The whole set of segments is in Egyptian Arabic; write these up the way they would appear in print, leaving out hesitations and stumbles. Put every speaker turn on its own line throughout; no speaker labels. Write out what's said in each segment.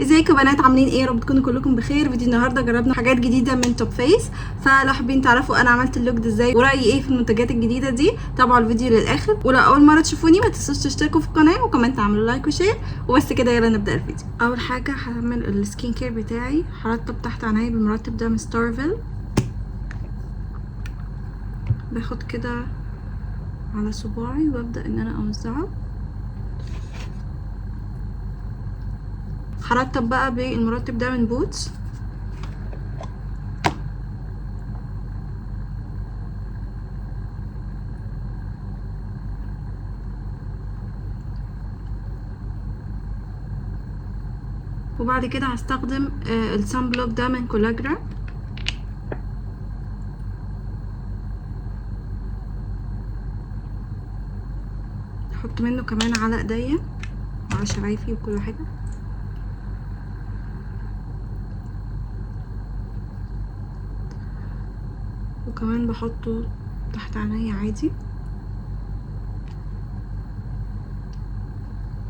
ازيكم يا بنات، عاملين ايه؟ يا رب تكونوا كلكم بخير. فيديو النهارده جربنا حاجات جديدة من Topface، فلو حابين تعرفوا انا عملت ال look ده ازاي ورايي ايه في المنتجات الجديدة دي تابعوا الفيديو للاخر. ولو اول مرة تشوفوني ما تنسوش تشتركوا في القناة وكمان تعملوا like و share. وبس كده، يلا نبدا الفيديو. اول حاجة هعمل ال skin care بتاعي، هرطب تحت عيني بالمرطب ده من ستارفيل. باخد كده على صباعي وابدا ان انا اوزعه. هرطب بقى بالمرطب ده من Boots. وبعد كده هستخدم ال sun block ده من كولاجرا. احط منه كمان على ايديا وعلى شفايفي وكل حاجة. وكمان بحطه تحت عينيا عادي.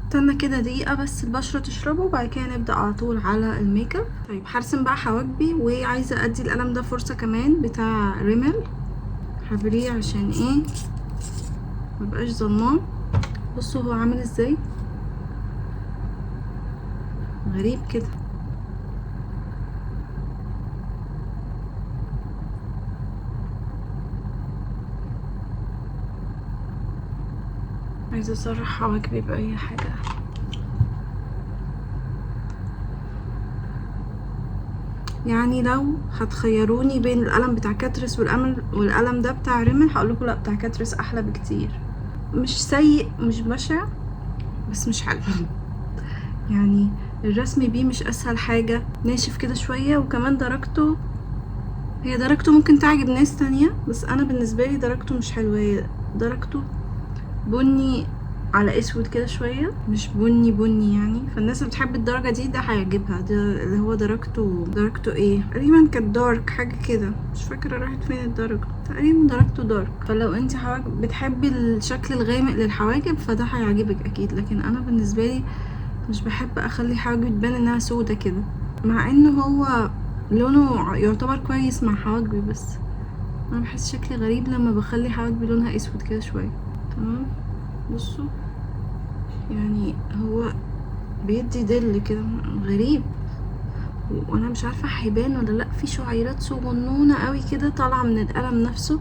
استنى كده دقيقة بس البشرة تشربه، وبعد كده نبدأ على طول على الميك اب. طيب هرسم بقى حواجبي، وعايزة ادي القلم ده فرصة كمان بتاع Rimmel، هبريه عشان ايه مبقاش ظلمان. بصوا هو عامل ازاي، غريب كده. عايزة اسرح حواجبي بأي حاجة. يعني لو هتخيروني بين القلم بتاع Catrice والقلم ده بتاع Rimmel، هقولكوا لا، بتاع Catrice احلى بكتير. مش سيء مش بشع، بس مش حلو. يعني الرسم بيه مش اسهل حاجة، ناشف كده شوية، وكمان درجته، هي درجته ممكن تعجب ناس تانية، بس انا بالنسبة لي درجته مش حلوة. هي درجته بني على اسود كده شوية، مش بني بني يعني. فالناس اللي بتحب الدرجة دي ده هيعجبها. ده اللي هو درجته ايه تقريبا، كانت dark حاجة كده، مش فاكره راحت فين الدرجة، تقريبا درجته dark. فلو انت حواجب بتحبي الشكل الغامق للحواجب فده هيعجبك اكيد، لكن انا بالنسبة لي مش بحب اخلي حواجبي تبان انها سودا كده، مع انه هو لونه يعتبر كويس مع حواجبي، بس انا بحس شكلي غريب لما بخلي حواجبي لونها اسود كده شوية. تمام، بصوا يعني هو بيدي دل كده غريب، وانا مش عارفه هيبان ولا لا. في شعيرات صغنونه قوي كده طالعه من القلم نفسه،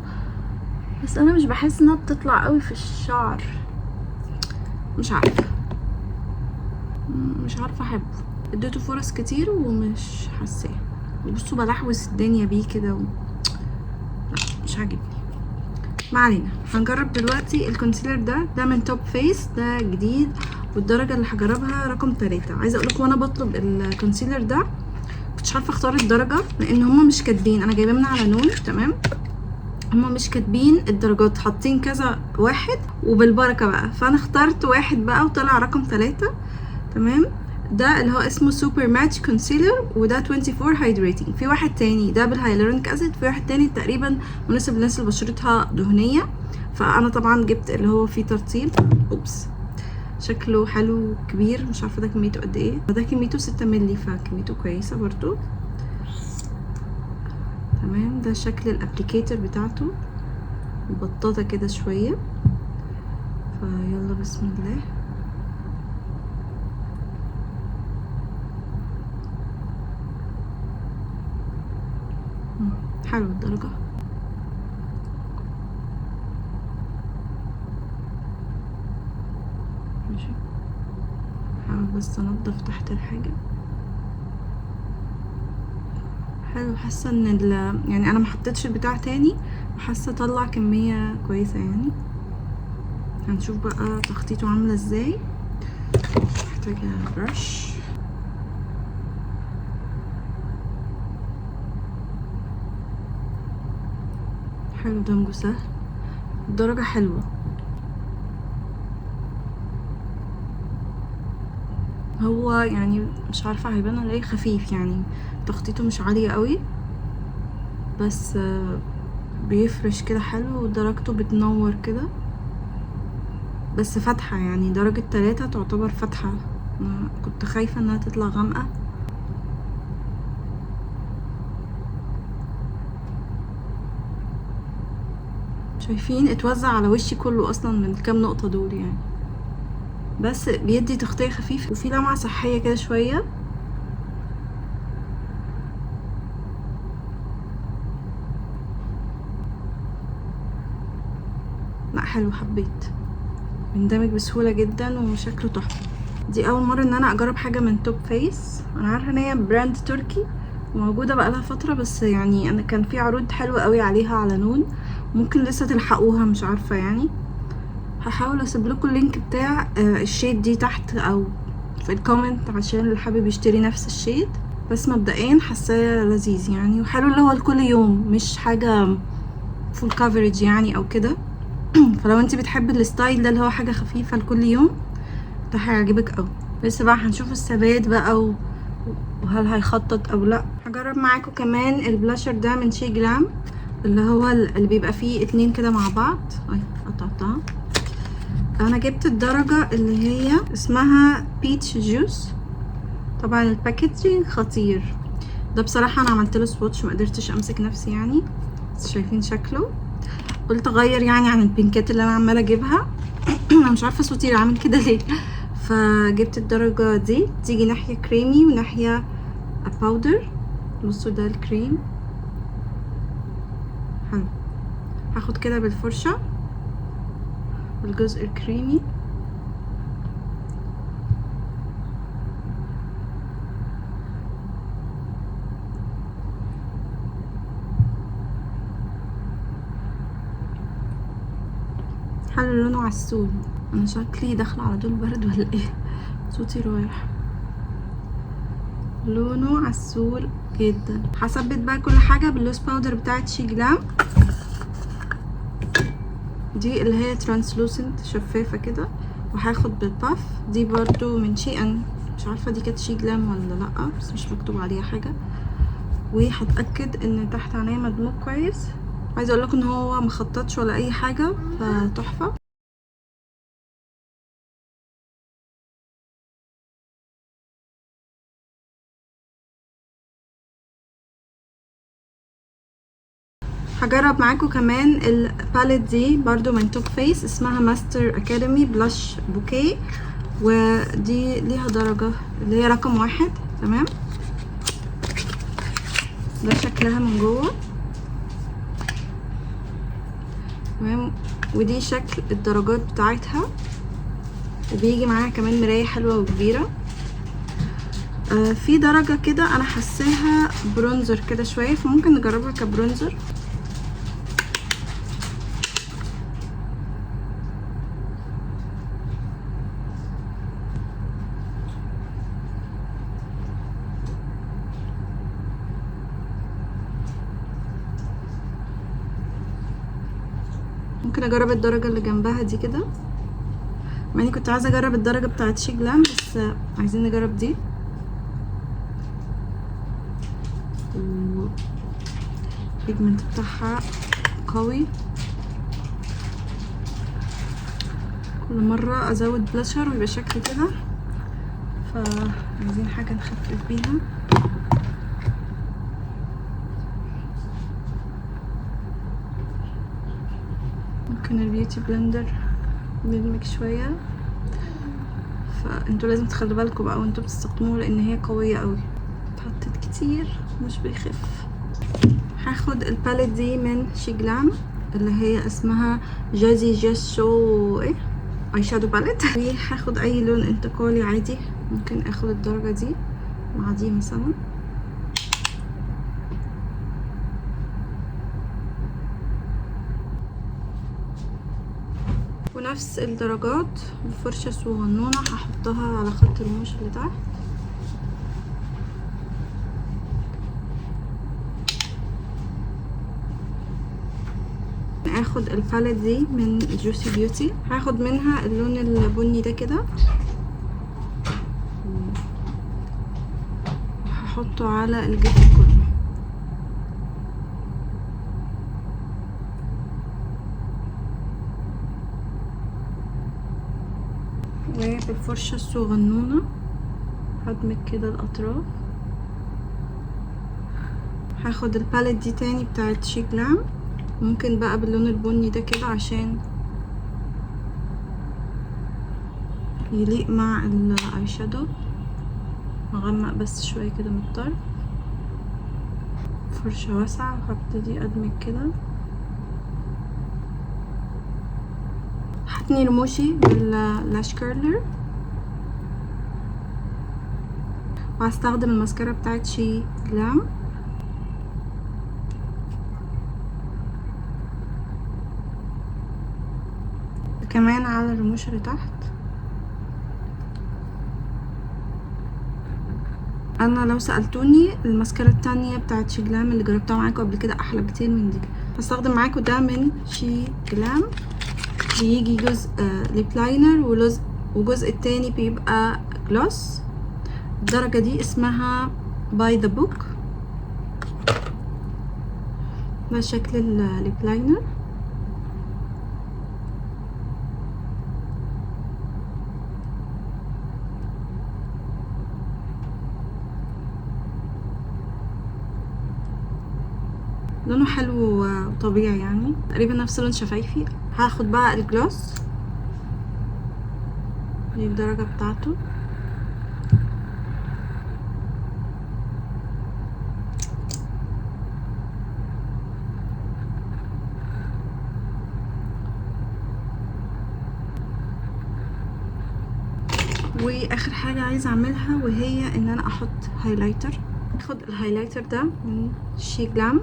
بس انا مش بحس انها بتطلع قوي في الشعر. مش عارفه، مش عارفه احبه. اديته فرص كتير ومش حاساه. بصوا بلحوس الدنيا بيه كده لا مش عاجبني. ما علينا، هنجرب دلوقتي ال concealer ده، ده من Topface، ده جديد، والدرجة اللي هجربها رقم 3. عايزه اقول لكم وانا بطلب ال concealer ده كنتش عارفه اختار الدرجة، لان هما مش كاتبين. انا جايباه من على نون، تمام، هما مش كاتبين الدرجات، حاطين كذا واحد وبالبركه بقى، فانا اخترت واحد بقى وطلع رقم 3. تمام، ده اللي هو اسمه super match concealer، وده 24 hydrating. في واحد تاني ده بال hyaluronic acid، في واحد تاني تقريبا مناسب للناس اللي بشرتها دهنية، فانا طبعا جبت اللي هو فيه ترطيب. oops، شكله حلو كبير، مش عارفه ده كميته قد ايه. ده كميته 6 مللي، فكميته كويسة برضو. تمام، ده شكل ال applicator بتاعته، مبططه كده شوية. فيلا بسم الله. حلو الدرجة. ماشي، حاول بس انضف تحت الحاجة. حلو، حاسة ان يعني انا ما حطيتش البتاع تاني، وحاسة طلع كمية كويسة يعني. هنشوف بقى تخطيطه عاملة ازاي. محتاجة brush. حلو، دمجه سهل، الدرجة حلوة. هو يعني مش عارفة هيبان ولا ايه، خفيف يعني، تخطيطه مش عالية قوي، بس بيفرش كده حلو، ودرجته بتنور كده، بس فاتحة يعني، درجة 3 تعتبر فاتحة، انا كنت خايفة انها تطلع غامقة. شايفين اتوزع على وشي كله اصلا من الكام نقطة دول يعني، بس بيدي تغطية خفيفة وفي لمعة صحية كده شوية. لا حلو، حبيت، بيندمج بسهولة جدا وشكله تحفة. دي اول مرة ان انا اجرب حاجة من Topface. انا عارفة ان هي brand تركي وموجودة بقالها فترة، بس يعني انا كان في عروض حلوة قوي عليها على نون، ممكن لسه تلحقوها مش عارفة يعني. هحاول اسيب لكم ال link بتاع ال shade دي تحت او في ال comment عشان اللي حابب يشتري نفس ال shade. بس مبدئيا حاساه لذيذ يعني وحلو، اللي هو لكل يوم، مش حاجة full coverage يعني او كده. فلو انت بتحبي ال style ده اللي هو حاجة خفيفة لكل يوم ده هيعجبك قوي. لسه بقى هنشوف الثبات بقى وهل هيخطط او لا. هجرب معاكم كمان البلاشر ده من Sheglam، اللي هو اللي بيبقى فيه اتنين كده مع بعض. اي قطعتها. انا جبت الدرجة اللي هي اسمها Peach Juice. طبعا ال packaging خطير ده، بصراحة انا عملت له swatch ما قدرتش امسك نفسي يعني، بس شايفين شكله، قلت اغير يعني عن البينكات اللي انا عمالة اجيبها. انا مش عارفة صوتي عامل كده ليه. فجبت الدرجة دي، تيجي ناحية كريمي وناحية powder. بصوا ده الكريم حلو. هاخد كده بالفرشة الجزء الكريمي. حلو لونه عسول. انا شكلي داخله على دول برد ولا ايه؟ صوتي رايح. لونه عسول جدا. هثبت بقى كل حاجة بال loose powder بتاعت Sheglam دي اللي هي translucent شفافة كده. وهاخد بال puff دي برضو من SHEIN، مش عارفه دي كانت Sheglam ولا لا، بس مش مكتوب عليها حاجة. وهتاكد ان تحت عينيا مدموج كويس. عايزه اقول لكم ان هو مخططش ولا اي حاجة، فتحفه. هجرب معاكم كمان ال palette دي برضو من Topface، اسمها Master Academy Blush Bouquet، ودي ليها درجة اللي هي رقم 1. تمام، ده شكلها من جوه. تمام، ودي شكل الدرجات بتاعتها، وبيجي معاها كمان مراية حلوة وكبيرة. في درجة كده انا حاساها bronzer كده شوية، فممكن نجربها ك bronzer. ممكن اجرب الدرجة اللي جنبها دي كده، مع اني كنت عايزة اجرب الدرجة بتاعت Sheglam، بس عايزين نجرب دي. ال pigment بتاعها قوي. كل مرة ازود بلاشر ويبقى شكل كده، فعايزين حاجة نخفف بيها. ممكن ال beauty blender ندمج شوية. فانتوا لازم تخلوا بالكم بقى وانتوا بتستخدموه، لان هي قوية قوي، اتحطت كتير مش بيخف. هاخد ال palette دي من Sheglam اللي هي اسمها Jazzy Jazz Show ايه eyeshadow palette. وهاخد اي لون انتقالي عادي، ممكن اخد الدرجة دي مع دي مثلا. ونفس الدرجات بفرشة صغنونة هحطها على خط الرموش اللي تحت. اخد ال palette دي من Juicy Beauty، هاخد منها اللون البني ده كده وهحطه على الجفن كله. وبالفرشة الصغنونة هدمج كده الاطراف. هاخد ال palette دي تاني بتاعت SHEGLAM، ممكن بقى باللون البني ده كده عشان يليق مع ال eye shadow. نغمق بس شوية كده من الطرف. فرشة واسعة وهبتدي ادمج كده. هتني رموشي بال lash curler، وهستخدم الماسكارا بتاعت SHEGLAM. كمان على الرموش اللي تحت. انا لو سألتوني الماسكارا التانية بتاعت SHEGLAM اللي جربتها معاكم قبل كده احلى بكتير من دي. هستخدم معاكم ده من SHEGLAM، بيجي جزء lip liner وجزء التاني بيبقى gloss. الدرجة دي اسمها by the book. ده شكل ال lip liner. لونه حلو وطبيعي، يعني تقريبا نفس لون شفايفي. هاخد بقى ال gloss، دي الدرجة بتاعته. واخر حاجة عايزة اعملها وهي ان انا احط highlighter. اخد ال highlighter ده من SHEGLAM.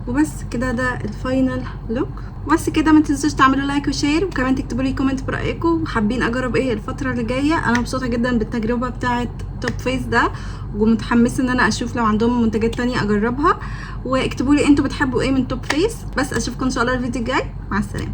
وبس كده، ده ال final look. بس كده، ما تنسوش تعملوا like و share، وكمان تكتبوا لي comment برايكم وحابين اجرب ايه الفترة اللي جاية. انا مبسوطة جدا بالتجربة بتاعه Topface ده، ومتحمسه ان انا اشوف لو عندهم منتجات تانية اجربها. واكتبوا لي انتوا بتحبوا ايه من Topface. بس اشوفكم ان شاء الله الفيديو الجاي. مع السلامة.